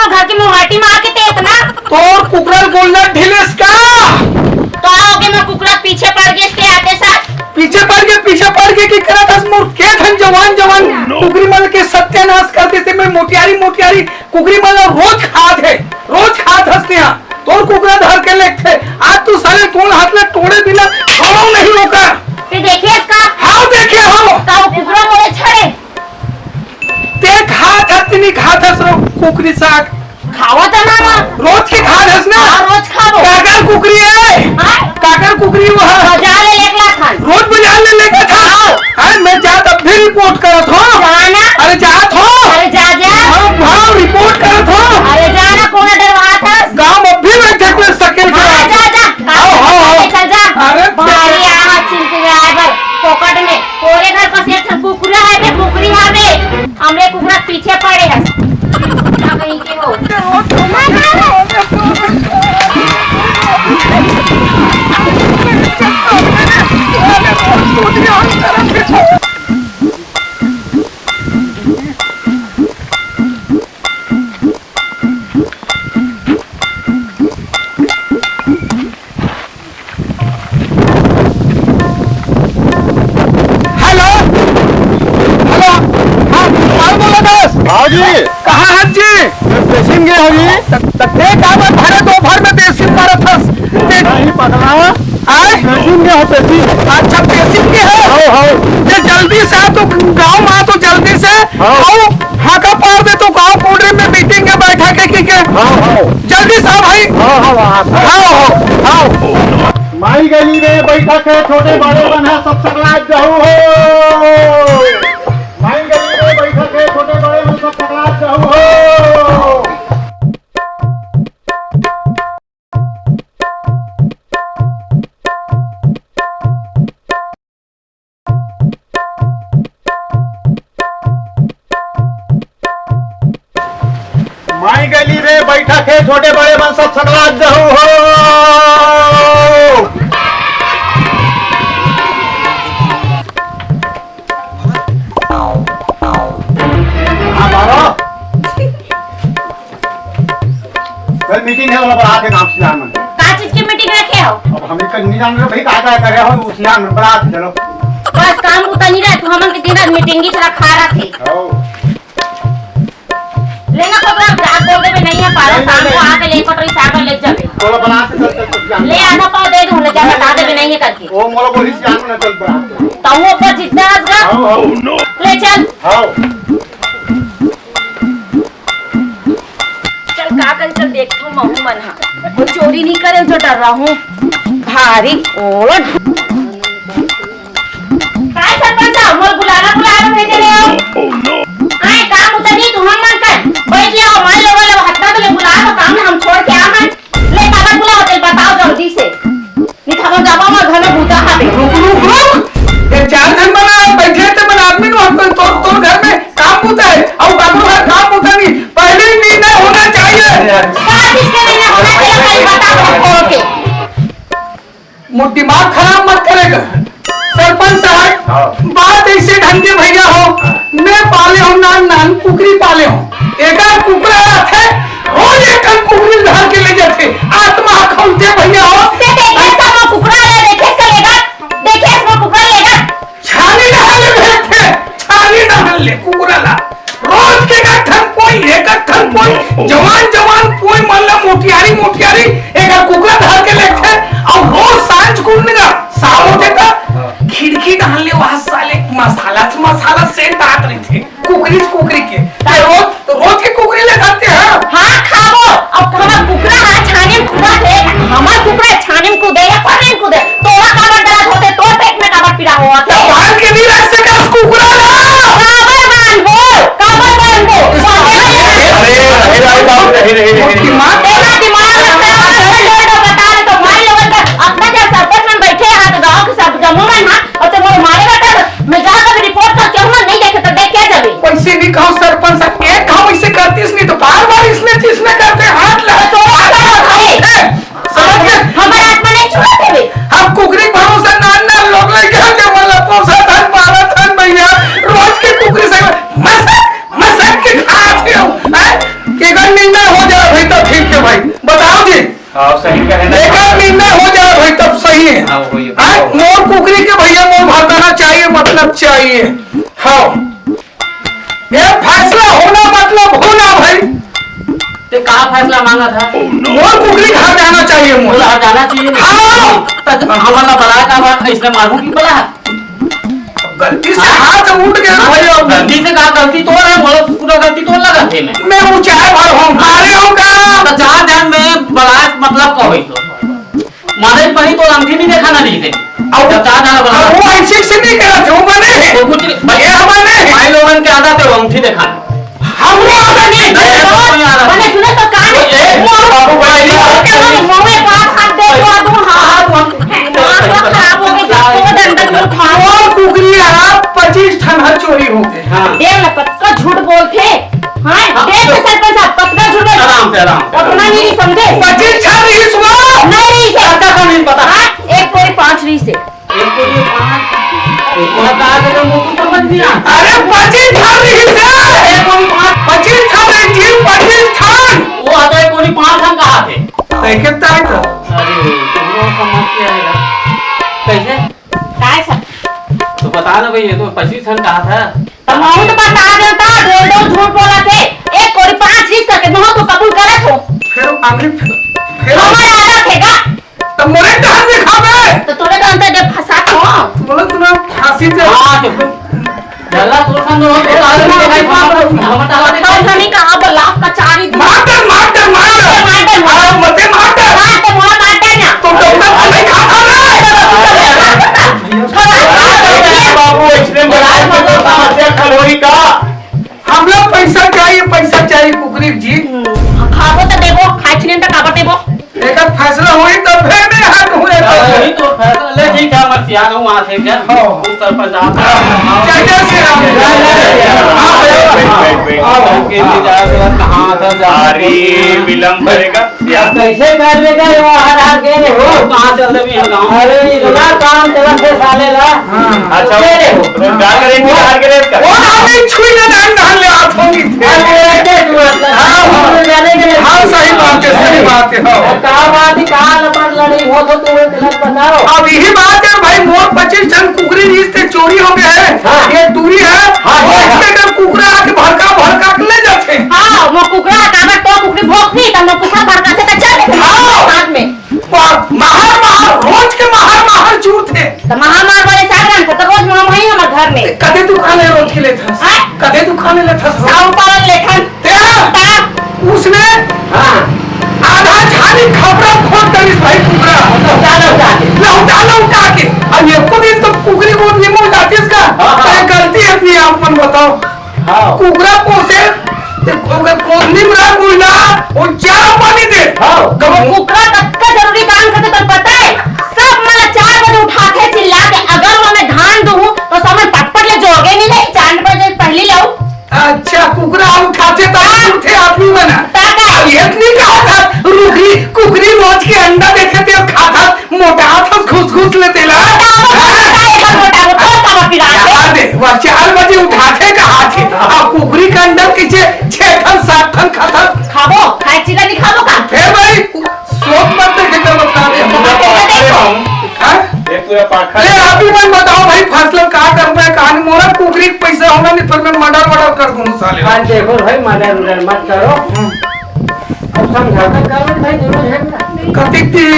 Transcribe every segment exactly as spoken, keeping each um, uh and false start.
घर के मुहाटी मार के ते इतना। तोर कुकरा ल गोल्लर ढिलेस का? का हो गे, मोर कुकरा पीछे पड़ गे ते आते साथ। पीछे पड़ गे, पीछे पड़ गे, कि करत हस मोर के ठन जवान जवान कुकरी मन के सत्यानाश कर देते। मैं मोटियारी मोटियारी कुकरी मन ल रोज खात हे, रोज खात हस ते हा। तोर कुकरा धर के लेगथे। आज तू साले कोन हाथ ले टोड़े बिना खाओ नहीं होकर। ते देखे हस का? हाव देखे हो। का वो कुकरा मोरे छड़े? ते खात हस कि नहीं खात हस रो कुकरी साग? खावत ना ना। रोज के खात हस ना? हाँ, रोज खावो। काकर कुकरी है? हाँ? काकर कुकरी वो है? बाजार ले लेके ला खान। रोज बाजार ले लेके था? हाँ। हाँ, मैं जात अब भी रिपोर्ट करत हो। जाना। अरे जात हो। अरे जा, जा। हाँ, हाँ, रिपोर्ट करत हो। अरे जा ना, कोन डरवात हस? गाँव में भी मैं झगड़ सकेल हाँ, करत जा, हो। जा। आओ, आओ, आओ। चल जा। अरे भारी आवा चिंटू ड्राइवर, फोकट में। तोरे घर कस एक ठन कुकरा हवे, कुकरी हवे। हमरे कुकरा पीछे पड़े हस। का कहीं के हो? हेलो, हेलो, हाँ, कौन बोलत हस? हाँ जी। कहाँ हस जी? मैं पेशिंग गे हूँ जी। त, त ते काबर भरे दोपहर में पेशिंग मारत हस? ते नहीं पगला। आय? पेशिंग गे हो पेशिंग। अच्छा, पेशिंग गे हो? हो, हो। ते जल्दी से आ तो गाँव में आ तो जल्दी से। हाँ। आओ, हाका पार दे तो गाँव कोडरी में मीटिंग के बैठा के, के, के। हाँ, हाँ। जल्दी से आ भाई। हाँ, हाँ, हाँ। आओ, आओ, आओ। माई गली में बैठक हे, छोटे बड़े मन ह सब सकलात जाहू हो। माई गली में बैठक हे, छोटे बड़े मन सब सकलात जाहू हो। माई गली में बैठक हे, छोटे बड़े मन सब सकलात जाहू हो। हाँ, बाबा। कल मीटिंग हे, ओला बरात के नाम से जान मन। का चीज के मीटिंग रखे हो? अब हम कल नहीं जान रहे भाई, का का करे हो, उस नाम बरात चलो। बस काम बुता नहीं रहे, तू हमन के दिन रात मीटिंग ही चला खा रखे। हो। लेना को बरात, रात बोल देबे नहीं हे, पारा नहीं, शाम नहीं, को नहीं। आके ले कटोरी साग ले जाबे। ओला बरात चल, चल, चल, जान। ले आधा पाव दे दूँ, ले जा, बता देबे नहीं हे करके। ओ मोला बोली से जान ना चल बरात। तो वो ऊपर जितना हंस गा। हो, हो। ले चल। हो। चल, का करी, चल, देखथों, महूं मन हा। वो चोरी नहीं करे, जो डर रहा हूँ। भारी ओला। काय सरपंच साहब, मोर बुलाना, बुलाना भेजे रहे हो। आए, काम उतर नहीं, तुम मन कर। बैठ जाओ, मान लो, लो, हत्ता तो ले बुला, तो काम हम छोड़ के आ, मन। ले, कागज बुलाओ, चल, बताओ जल्दी से। नहीं तो हम जाबो, हमर घर में बूता हावे। रुक, रुक, रुक। ये चार झन बना बैठे थे, मन आदमी नो, हम तो तोर, तोर घर में काम बूता हे, अउ काकरो घर काम बूता नहीं। पहले ही निर्णय होना चाहिए। का चीज के निर्णय होना चाहिए, पहले बताओ हमको के। मो दिमाग खराब मत करेगा। सरपंच साहब, हाँ। बात ऐसे ढंग के भैया हो, हाँ। मैं पाले हूँ नान नान कुकरी पाले हूँ। एकर कुकरा आथे, रोज एक ठन कुकरी धर के ले जाथे। आत्मा खौलथे भैया हो। ते देखे सब कुकरा ले देखे से लेगा, देखे सब कुकरा लेगा। छानी नहा ले भेजथे, छानी नहा ले कुकरा ला। रोज के एक ठन कोई, एक ठन कोई, जवान जवान कोई मन ला मोटियारी मोटियारी एक कुकरा धर के लेथे, अउ रोज सांझ कुन का शाम होथे त खिड़की डाल ले वहाँ साले मसाला मसाला सेंट आत रहिथे। कुकरी, कुकरी के। ते रोज, रोज के कुकरी ले खाते हैं? हाँ, खाबो। अब हमर कुकरा हा छाने में कूदा हे, हमर कुकरा छाने में कूदे या कोने में कूदे? तोला काबर दर्द होथे, तोर पेट में काबर पीड़ा होवत हे? तो बांध के नहीं रख सकस कुकरा ला। काबर बांधबो? काबर बांधबो? अरे, अरे, अरे, अरे, अरे। सही कहे ना। एकर निर्णय हो जाए भाई, तब सही है। हाँ, वही। हाँ, मोर कुकरी के भैया मोर भरदाना चाहिए, मतलब चाहिए। हाँ, ये फैसला होना, मतलब होना भाई। ते का फैसला मांगा था? मोर कुकरी घर जाना चाहिए मोर। बोला, घर जाना चाहिए। हाँ। त हमन ला बला का बा, इसने मारू की बला? गलती से हाँ? हाथ उठ गया भाई, अब गलती से का, गलती तो है, बोलो, पूरा गलती तो लगा थे मैं। मैं ऊंचाई भर हूँ, मारे हूँ का? तो चार जन में बलास मतलब का होई तो? मारे पड़ी तो अंगठी नहीं दिखाना नहीं थे। अब जब चार जन बला अब वो ऐसे से नहीं करा थे, वो बने हैं। वो कुछ नहीं, भाई, ये बने हैं। भाई लोगन के आदत है, वो अंगठी दिखाना। हमरो आदत नहीं, नहीं, नहीं, नहीं, नहीं, नहीं। मने सुनो तो कान वो एक बाबू भाई नहीं। मौके पर हाथ दे, वो आदमी, हाँ, हाँ, वो। दिमाग खराब हो गया, वो डंडा झूठ खा। मोर कुकरी आ, पच्चीस ठन ह चोरी हो गए। हाँ। देख ना, पक्का झूठ बोलथे। हाँ, हाँ, देख तो सरपंच साहब, पक्का झूठ बोलथे। आराम से, आराम से। अपना नहीं समझे। पच्चीस ठन रहीस वो। नहीं रहीस। काका का नहीं पता। हाँ, एक कोई पाँच रहीस। एक कोई पाँच। बता दे तो मुझको समझ नहीं आ। अरे, पच्चीस ठन रहीस। एक कोई पाँच। पच्चीस ठन रहीस, पच्चीस ठन। वो आता है, कोई पाँच हम कहा थे। देखे ताई तो। अरे, तुम लोग समझते हैं ना। कैसे? काय सर? तो बता ना भाई, ये तो पच्चीस ठन कहा था। तो महू तो बता देता, दो, दो झूठ बोला थे। एक कोरी पाँच रिस करके महू तो कबूल करत हो। फिर आखिरी फिर, फिर हमारा आधा थे का? तो मोरे कहाँ दिखावे? तो तोरे तो अंदर जब फंसा हो। बोलो तू ना फांसी दे। हाँ, तो जल्ला तोर संग हो, तो आलू में दिखाई पड़ा, हम बता दे। तो नहीं कहा, बोला, कचारी दे। मार दे, मार दे, मार दे। मार दे, मार दे। अरे, मते मार दे। मार दे, मोला मार दे ना। तो डॉक्टर को नहीं खाता ना। बाबू, इसने बलाय मतलब समस्या खल होई का? हम लोग पैसा चाहिए, पैसा चाहिए, कुकरी जी। खाबो तो देबो, खाए छिने तो काबर देबो? एकर फैसला होई तो फिर मैं हाथ हुए तो। हाँ, वही तो फैसला। ले, ठीक है, मैं सियान हूँ, वहाँ से क्या? हाँ। उस तरफ पर जाता हूँ। जय जय श्री राम। जय जय श्री राम। हाँ, बैठ, बैठ, बैठ, बैठ। हाँ, हाँ। कहाँ था, जा अरे, विलंब करेगा। अब कैसे कर लेगा ये, वो हार हार के हो? कहाँ चल रहे हैं गाँव? अरे, इतना काम चला थे साले ला। हाँ। अच्छा, दे दे। रोजगार का रेट, बिहार के रेट का। वो आदमी छुई ना, नाम धान ले हाथ होंगी। अरे, ऐसे तू मतलब, हाँ, हाँ। तू जाने के लिए हाँ, सही बात है, सही बात है, हाँ। अब का बात है, कहाँ लपट लड़ी हो तो तू एक बात बताओ। अब यही बात है भाई, मोर पच्चीस ठन कुकरी रिस ते चोरी हो गए हैं। हाँ। ये दूरी है। हाँ, और हाँ, हाँ। इसके अगर कुकरा आके भड़का, भड़का के ले जाते हैं। हाँ, वो कुकरा अगर तो कुकरी भोंकती, तो वो कुकरा भड़का से तो चल देते हाँ। साथ में। पर महार महार, रोज के महार महार चूर थे। तो महार महार बड़े साहब रांध के तो रोज महार वही हमारे घर में। कदे तू खाने रोज के लेथस? हाँ? कदे तू खाने लेथस? साहू पालन लेथन। तेरा? ता? उसने हाँ। आधा झाली खपरा फोड़ कर इस भाई कुकरा। लौटा, लौटा के। लौटा, लौटा के। अब एको दिन तो कुकरी को नहीं मोल जाती इसका। हाँ, हाँ। तय गलती है अपनी आप मन बताओ। हाँ। कुकरा पोसे, ते ओकर कोठली में रख कोई ना, वो चारा पानी दे। हाँ। तो वो कुकरा कतका जरूरी काम करथे, तोला पता है? सब मन ला चार बजे उठाथे चिल्ला के, अगर वो मैं धान दूँ, तो समझ पटपट ले जोगे नहीं ले, चार बजे पहली लाऊ। अच्छा, कुकरा उठाथे तो हाँ। उठे आदमी बना। ताका। अब ये नहीं कहा था, रुकरी, कुकरी रोज के अंडा देथे ते खाता मोटा हाथ घुस घुस ले तेला। मोटा, मोटा, मोटा, मोटा, मोटा, मोटा, मोटा, मोटा। यार दे, वह चार बजे उठाथे कहा थे। अब कुकरी का अंडा किसे छह ठन, सात ठन खाता? खाबो, खाए चिला नहीं खाबो का? फिर भाई, सोच मत देखे कर बता दे। तो मत देखे देखो। हाँ? ये पूरा पाखा ले, आप ही मन बताओ भाई, फैसला का करना है, कहानी मोरा कुकरी का पैसा होना नहीं, फिर मैं मर्डर वर्डर कर दूँ साले। हाँ, देखो भाई, मर्डर वर्डर मत करो। अब समझौता कर लो भाई, दोनों झगड़ा। कतिक दी?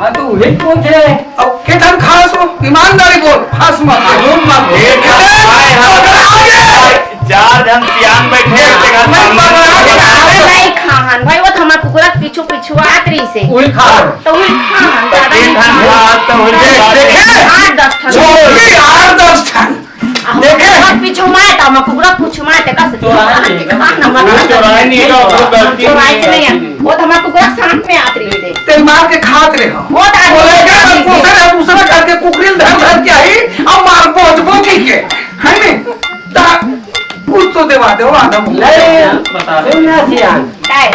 हाँ, तो वही पूछे। अब के ठन खास हो? ईमानदारी बोल, हंस मत, झूठ मत बोल। एक हाय, हाय, हाय। चार जन सियान बैठे हैं, एक जगह नहीं, सामने। नहीं खाहन भाई, वो तो हमार कुकुरा के पीछू पीछू आत रही से। वही खाहन। तो वही खाहन, तो ज्यादा तीन नहीं ठन खाहन। खास तो वही देख, देख। आठ दस ठन। छोटी आठ दस ठन। देखे? कुकुरा पीछू मार, तो हम कुकुरा पीछू मार, ते कस चोराए नहीं, खा ना, मत वो चोराए नहीं, तो वो गलती चोराए नहीं के नहीं है। है। वो तो हमार कुकुरा साथ में आत रही थे। ते मार के खात रहे हो। वो तो आदमी बोले के आदमी हम थे। दूसरा, दूसरा करके कुकरी धर धर के आई, अब मार बोझ बोझी के, है नहीं? ता कुछ तो देवा दे, वो आदम। नहीं, बता दे। सुन ना सियान। काय?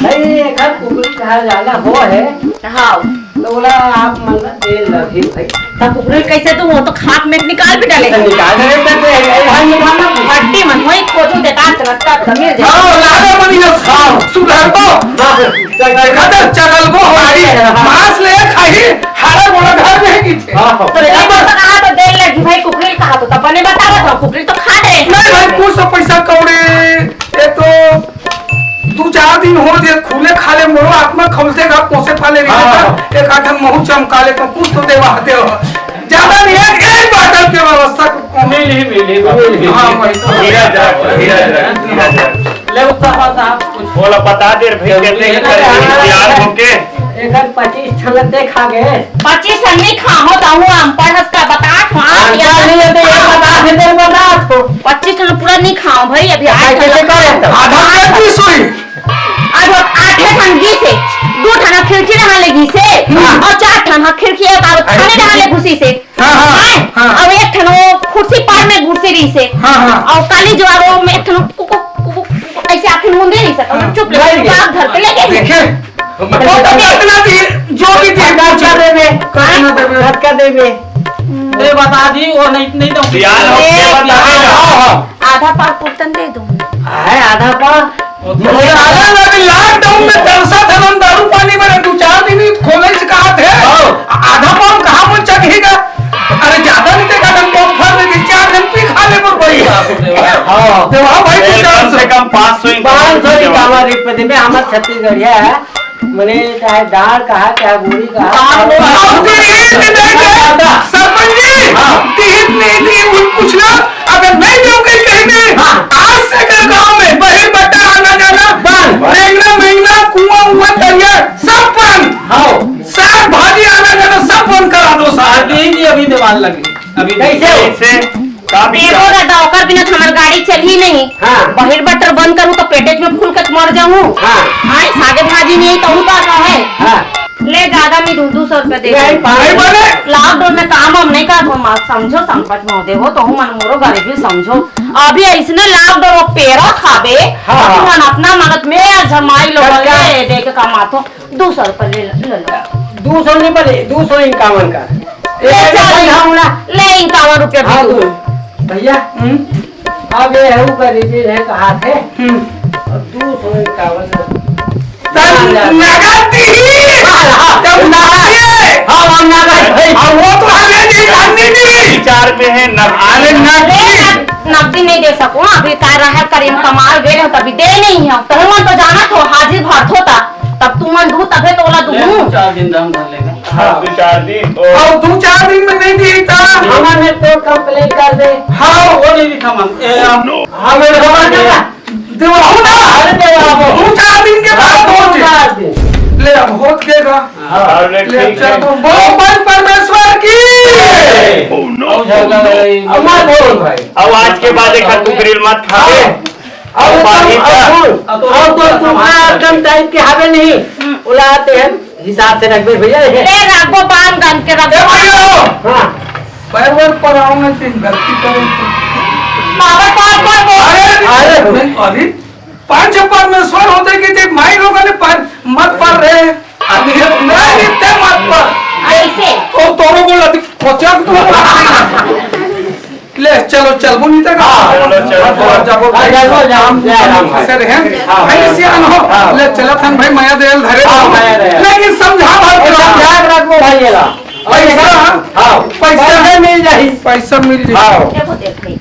भाई, एक आध कुकरी कहा जाला हो है। हाँ। तो बोला, आप मन ला दे लगी भाई। तो कुकरी कैसे दूँ? वो तो खाक में निकाल भी डाले। तो निकाल दे, तो दे, ए, भाई, निकाल ना। हड्डी मन, वही खोजू देता, चलता, तो मिल जाए। हाँ, लागे मन ये खाओ, सुधर तो। हाँ। देखा तो चगल को हमारी हाँ। मांस ले खाही, हारा गोड़ा घर में की थे। हाँ, हाँ। तो एक बार तो कहा तो देर लगी भाई, कुकरी कहा तो तब बने बतावत हो, कुकरी तो खा दे। नहीं भाई, कुछ तो पैसा कौड़ी, ये तो दो चार दिन हो जे खुले खाले मोरो आत्मा खौलते का पोसे पाले रही हाँ, था। हाँ। एक आध महू चमका ले तो कुछ तो देवा दे हो। ज्यादा नहीं है, एक बाटल के व्यवस्था को मिली, मिली, मिली। हाँ, वही तो। हीरा जा, हीरा जा, हीरा जा। ले उत्साह साहब कुछ बोला, बता दे भाई, कहते हैं कि तैयार होके। एकर पच्चीस ठन दे खा गए। पच्चीस ठन नहीं खाहो, तो हूँ हम पढ़स का बता, हाँ, हाँ, क्या क्या नहीं होते, ये बता, फिर तेरे बता तो। पच्चीस ठन पूरा नहीं खाओ भाई, अभी आठ कैसे ठन करे? आधा पच्चीस हुई। अब आठे ठन गिसे, दू ठन खिड़की डहर ले गिसे, हाँ। अउ चार ठन खिड़की अउ खाने डहर ले घुसिसे। हाँ, हाँ, हैं? हाँ। अउ एक ठन वो कुर्सी पार में घुसे रहिसे। हाँ, हाँ। अउ काली जो वो में एक ठन कुकु, कुकु, कुकु, ऐसे आँखें मूंदे रहिसे, तो हाँ। चुप ले, नहीं। बाप धर के ले गए। देखे? वो तो कितना भी, जो भी थी, धक्का देवे। कितना देवे? धक्का देवे। ए, बता दी, वो नहीं, नहीं तो यार, ए, बता दे। हाँ, हाँ। आधा पाव कुर्तन दे दूँ। है आधा पाव। अरे, अरे, अरे, लॉकडाउन में तरसा था हम दारू पानी में दो चार दिन ही खोले से कहा थे। हाँ। आधा पाव कहाँ वो चढ़ेगा? अरे, ज्यादा नहीं देखा था, कम फल में भी चार दिन पी खा ले पर भाई। हाँ। तो हाँ भाई, ए, दो चार कम से कम पाँच सौ ही पाँच सौ ही कमा रही पे दिन में, हमारे छत्तीसगढ़िया है। मने चाहे दाल कहा, चाहे बोरी कहा, हाँ, चाहे वो आप भी एक मिनट, सरपंच जी, हाँ। तीन नहीं, नहीं, कुछ पूछना, अगर नहीं जाओगे कहीं में, हाँ। आज से अगर गांव में बहिर बट्टा आना जाना बंद। मेंगना, मेंगना, कुआं, उआं, तरिया, सब बंद। हाँ। साग भाजी आना जाना सब बंद करा दो साहब। अभी, अभी दीवार लगी, अभी कैसे? कैसे? का देखो विचार? दादा, ओकर बिना तो हमार गाड़ी चलही नहीं। हाँ। बहिर बट्टर बंद करूँ तो पेटेज में फूल के मर जाऊँ। हाँ। हाँ, सागे भाजी नहीं तो ऊपर का है। हाँ। ले, ज्यादा नहीं दूँ, दो सौ रुपया दे नहीं, दो। पाँच सौ। लॉकडाउन में काम हम नहीं करबो, माँ, समझो संकट में होते हो तो हूँ मन मोरो गरीबी समझो। अभी ऐसने लॉकडाउन में पेरा खाबे, हाँ। तो मन अपना मगत में जमाई लोग सरकार। ले दे के कमाथो। दो सौ रुपया ले लो, ले लो। दो सौ नहीं बने, दो सौ इक्यावन का। ले एक चल, हजार ना। ले इक्यावन रुपया हाँ, भी दो। दो। भैया, हम्म? अब ये है ऊपर रिफिल है, कहा थे? हम्म। और दो सौ इक्यावन का। तब नगद दी। हाँ, हाँ, तब नगद। हाँ, हम नगद भाई। हाँ, वो तो हमें नहीं जाननी थी। विचार में है, नगद। अरे, नगद। अरे, नग-, नगदी नहीं दे सकूँ, अभी का रहा करीम कमाल गए रहे, तभी दे नहीं है। तो मन तो जाना थो, हाजिर भर थो ता। तब तुमन दू, तभे तो ओला दू। ले, दू चार दिन दाम धर लेगा। हाँ, दू चार दिन। और दू चार दिन में नहीं दी त हमन में तो कंप्लेन कर दे। हाँ, वो नहीं दिखा मन। ए, हम, हमें खबर नहीं। देवाहू ना। अरे देवाहू। दू चार दिन के बाद दू पहुंचे। चार दिन। ले, अब होत के का? हाँ, ले, ले, ठीक चल, है। तो बोल, बल परमेश्वर की। Oh, no। और झगड़ा लड़ाई। अब मत बोल भाई। अब आज के बाद एक हाथ कुकरी मत खावे। हाँ। अब बाकी अब का? सुन, अब तो तुम्हारा एकदम टाइप के हवे नहीं, बुलाते हैं, हिसाब से रखबे भैया। ले रखबो, बांध बांध के रखबो। ए भैया, हाँ। पैर वैर पर आओ ना, तीन गलती करो तो। बाबा, बात कर वो। अरे, अरे। नहीं, अरे, पंच परमेश्वर होते कि ते माई लोगों ने पर, मत पर रहे। अभी ये नहीं, नहीं, ते मत पर। ऐसे। तो तोरो बोला थी, खोचा तू। ले, चलो, चलबो नहीं तक। हाँ, चलो, चलो। हाँ, जाबो भाई। हाँ, जाबो, जाबो। राम, जय राम भाई। से रहे। हाँ, भाई, हाँ, सियान हो। हाँ। ले, चलत हन भाई, मया दयल धरे। हाँ, मया दयल। लेकिन समझा भाई, समझा के रखबो भाई, ये ला। पैसा, हाँ। पैसा पैसा मिल जाही। पैसा मिल जाही। हाँ। देखो, देख, देख।